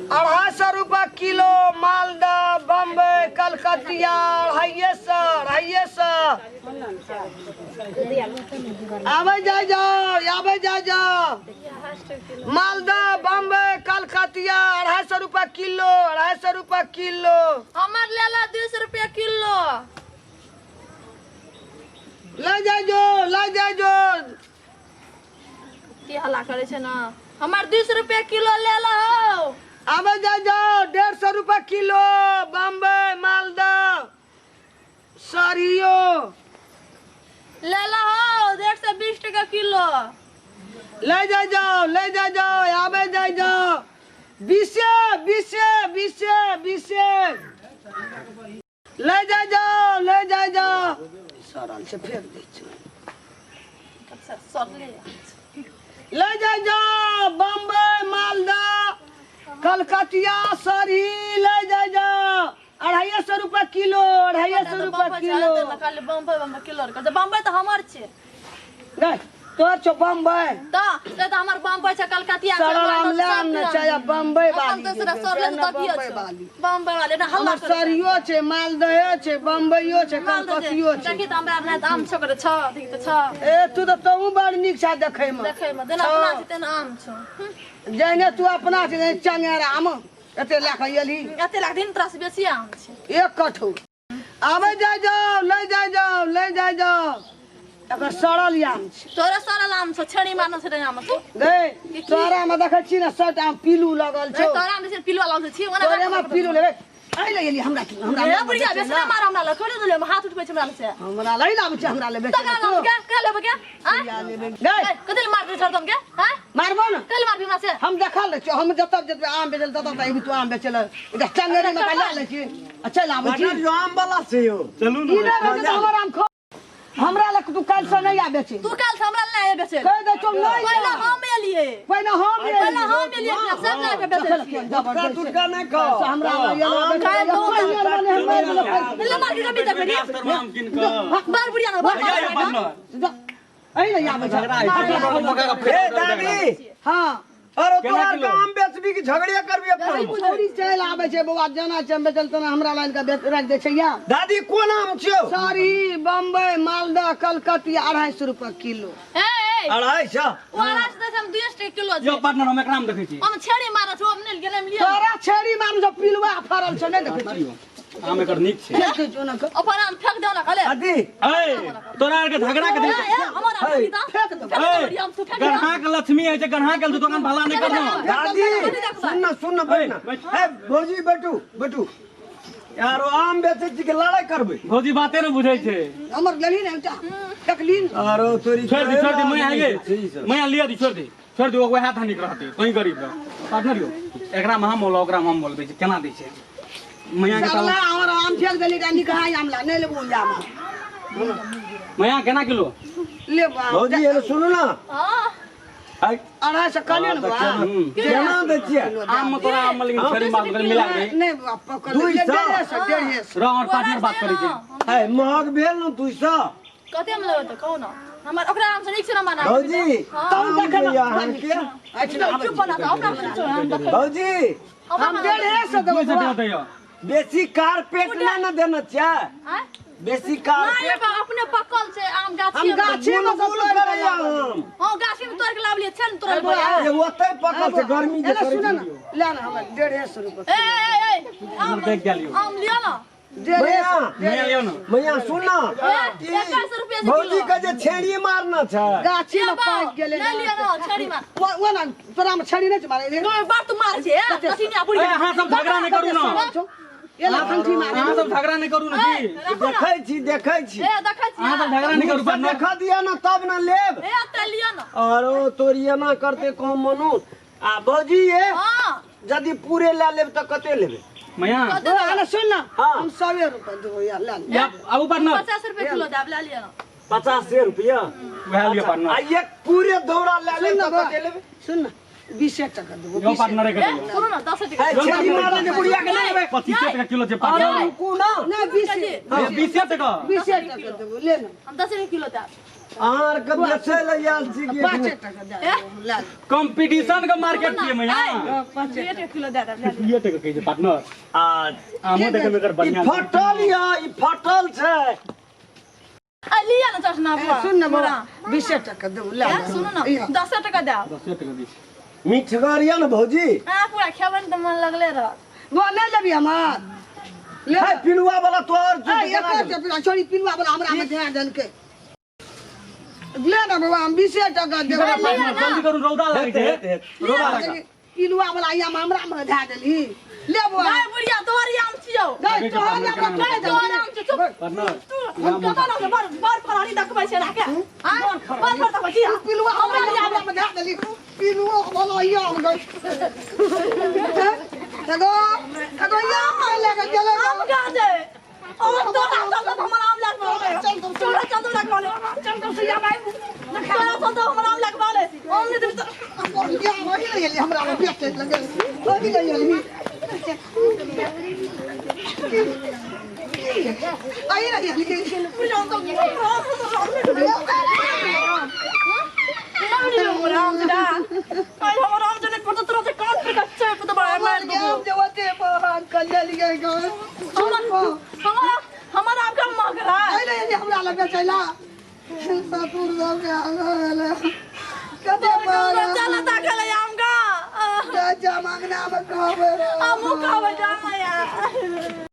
250 रुपया किलो मालदह बम्बई कलकतिया 250 250। आबै जाय जाओ आबै जाय जाओ। मालदह बम्बई कलकतिया 250 रुपया किलो 250 रुपया किलो। हमर लेला 200 रुपया किलो। ले जाय जो ले जाय जो। की हल्ला करे छै ना? हमर 200 रुपया किलो ले लहो। आबै जाय जाओ 150 रुपया किलो बम्बई मालदह सरियो। ले लहो 120 टका किलो। ले जाय जाओ ले जाय जाओ आबै जाय जाओ। बीसे बीसे बीसे बीसे। ले जाय जाओ ले जाय जाओ। सड़ल छै फेंक दै छै। सड़ले। ले जाय जाओ बम्बई मालदह कलकतिया सरही ले जाय जाओ। 250 रुपया किलो 250 रुपया किलो। खाली बम्बई बम्बई किलो रखल छै। बम्बई तऽ हमर छै। नहीं तोर छौ बम्बई। तऽ तऽ हमर बम्बई छै कलकतिया छै, सड़ल आम मालदह ले सब आम ने किलो। छै, बम्बई अपन वाली तऽ जे सड़ल छै, सड़ले ने तऽ देखियो बम्बई छौ। वाली। बम्बई वाली ने हल्ला हमर करै छै। सरियो छै मालदहो छै बम्बईयो छै मालदह छै। कलकतियो छै। देखी तऽ हमरा नहि तऽ आम छौ करे छौ, देखी तऽ छौ। ए तू तऽ तहु बड़ नीक छा देखै मे। देखै मे जेना अपना छै तेना आम छौ। जहने तू अपना छै तेहने चंगेरा आम एते लए कऽ एलही। एते लए कऽ दिन तोरा से बेसी आम छै। एक कठो। आबै जाय जाओ ले जाय जाओ ले जाय जाओ। एकर सड़ल आम छै। तोरा सड़ल आम छौ, छेड़ी मारने छै आम तू। गै तोरा मे देखै छी ने सबटा आम पीलू लगल छौ। तोरा मे छै पीलू लगल छै, ओना तोरे मे पीलू लेबै। आइ ले एली हमरा हमरा ए बुढ़िया बेसी ना मार हमरा लग, छोड़ि देले हाथ उठबै छै हमरा लग से। हमरा लई लाबै छै हमरा ले बेच। तकरा लग के के लेबै के? आँ? गै कथि ले मारबी छोड़ दम के? हां मारबो ना। कल मारबी हमरा से? हम देखल लै छियौ, हम जतऽ जतबे आम बेचल ततऽ तक एबी तू आम बेचल। एकटा चंगेरी मे लए लै छी आ चलि आबै छी। जो आम वाला छै यौ। चलू ई ने। नहि बेचै तऽ हमर आम खो। हमरा लग तू काल्हि से नहि आबै छै। तू काल्हि से हमरा लग नहि आबै छै। कहि दै छौ नहि। पहिले हम एलियै। पहिने हम एलियै। पहिले हम एलियै, सब लए के बेचै छियै। टुटका टुटका नहि खाओ। हमरा लग एलौ आम बेचै लए। पहिने मने हम मारि देलौ। ले मार के कभी देखबै रे। आम कीन कऽ। बार बुढ़िया ना बार। एहि ने आबै छै। ए दादी। हां। अरे केना तोरा किलो? के आम बेचबी कि झगड़े करबी अपन? छौरी चलि आबै छै बौआ, जेना छै बेचल तेना हमरा लाइन के बेच राखि दै छै या। दादी कोन आम छियौ? सरही बम्बई मालदह कलकतिया 250 रुपया किलो। ए ए 250। ओ 250 दै छै, हम 200 टका किलो छै। यो पार्टनर हम एकरा मे देखै छी। हम छेड़ी मारै छौ, हम नहि गेलै लिअ। तोरा छेड़ी मारू जो पिलुआ फड़ल छौ नहि देखै छी। आम एकर नीक छै। देखै छियौ ने अपन आम फेंक दौ ना खाले। दादी ए तोरा आर के झगड़ा के ए ए हमर आम फेंक दौ। फेंक दौ। फेंक दौ आम तू फेंक दौ। गन्हा के लक्ष्मी है छै, गन्हा के दुकान भला नहीं करना। दादी सुन ना सुन ना बैठ ना। ए भौजी बैठू बैठू। यार आम बेचै छी कि लड़ाई करबै? भौजी बाते ने बुझै छै। हमर लेली ने जा देखली ने। अरे तोरी छोड़ दी छोड़ दी मैं आगे मैं लिया दी छोड़ दी छोड़ दी वएह धनिक रहतै तोही गरीब रह। पार्टनर यो एकरा में हम बोलो ओकरा में हम बोलबै छै केना दै छै मैया के साला हमर आम फेंक देली का निकहा आम ला नहि लेबो आम। मैया केना किलो? लेबो आम। भौजी एने सुनू ना। हां। 250 कहलियै ने बौआ। केना दै छियै? आम में तोरा आम में लेकिन छेड़ी मार देलकै, मिला के। नहि बौआ, पकड़ 200। 150 150। रह और पार्टनर बात करै छै। ए महग भेल ने 200। कते में लेबै तऽ कहू ना। हमर ओकरा आम से नीक छै ना माना। भौजी तब आम देखै दैया अहाँके। अच्छा चुप बना तऽ ओकरा से छौ, हम देखै। भौजी हम 150 देबै 200 बौआ। टका दैया। बेसी कारपेट नहि ने देने छियै? आँय? बेसी नहि कारपेट अपने पकल छै आम गाछी हम में। गाछी में गुल गुल करैया आम। हां गाछी में तोड़ के लाबलियै छै ने तोड़ल बौआ। ए ओतै पकल छै गर्मी जे एने करै सुन छै। ना ले ना हमर 150 रुपया। ए ए ए आम देख गेलियौ। आम लिअ ना। 150। मैया लियौ ने। मैया सुन ना। ए, 21 रुपया से भौजी किलो। के जे छेड़ी मारना छै। गाछी में पाकि गेलै। नहि लिअ ना छेड़ी मार। ओ ना तोरा में छड़ी नहि छै मारे रे। तोर बाप तू मार छै ए कथी ने बुढ़िया। ए अहाँ सब झगड़ा नहि करू ने। एला ठंडी मारे। अहाँ सब झगड़ा नहि करू ने की। देखै छी देखै छी। ए देखै छी। अहाँ सब झगड़ा नहि करू नीक से पार्टनर। देखऽ दिअ ने तब ने लेब। ए तऽ लिअ ना। अरे तोरी एना करते कम मनु। आ भौजी ये हां यदि पूरे लए लेब तऽ कते लेबै? मैया बौआ एने सुन ना। हाँ। हम 100 रुपया देबो या ले ले। या आबू पार्टनर। 50 रुपया किलो देब लए लिअ ना। 50 रुपया। वएह लिअ पार्टनर। आ एक पूरे दौड़ा लए लेब सुन ना तऽ बौआ, कते लेबै? सुन ना 20 टका देबो। यो पार्टनर के ए दियौ। सुनू ना 10 टका। ए छेड़ी मारने जे बुढ़िया के नहि लेबै। 25 टका किलो छै अरे पार्टनर। रुकू ना। नहि 20 20 टका। 20 टका देबो ले ना। हम 10 रुपया किलो देब। अहाँ आर के बेचै लए आयल छी कि 5 टका दे ले। कंपटीशन के मार्केट छियै मैया। 5। 2 टका किलो दे दे, ले। 2 टका कहै छै पार्टनर। आ आमो देखै मे एकर ई बढ़िया फटल या ई फटल छै। आ लिया ना चटना बुआ। सुन ना बड़ा, 20 टका देबो, ले। ए, सुनू ना, 10 टका दे। 10 टका दै छै। मिठगर या ने भौजी? आ पूरा खेबै ने तऽ मन लगले रहत। वो नहीं लेबी हमार ले। है पिलुआ वाला तोहर। ए, एकर जे पिलुआ छोड़ी, पिलुआ वाला हमरा में ध्यान देलकै। ले ना बाबा, हम 20 टका देबो। पार्टनर, जल्दी करू, रौदा लागै छै, रौदा लागै। पिलुआ वाला आम हमरा में धए देलही। ले बुआ। गाय बुढ़िया, तोहर आम छियौ। गई तोहर आम गाय, तोहर आम छियौ, चुप। पार्टनर। तू हम कतऽ ना बड़ बड़ फरहरी देखबै छै राके आय, बड़ बड़ देखबै छी। पिलुआ हमरा हमरा में धए देलही, पिलुआ वाला आम गई। एगो एगो आम लेके चले। आम कहाँ छै? और तोरा चल तो हमर आम लग चल तो। तोरा चल तो लगवा ले, चल तो सैया भाई, तोरा चल तो हमर आम लगवा ले, आम नहीं देबी तो वही नहीं एली हमरा में बेचे लगे, वही नहीं एली। आई नहीं एली। बुझाओ तो हमर आम ना आई, हमर आम जने पर तोरा से कान पर कच्चा पे तो बड़ा मार दो। आम जे ओते बहान कर लेलियै गो। हमर हमर हमर आम का महक रहा आई नहीं एली हमरा लग बेचैला। ससुर सब के आगो कते मारा। चल ताकल आम का जा मांगना में कहबै। हमू कहबै जा यार।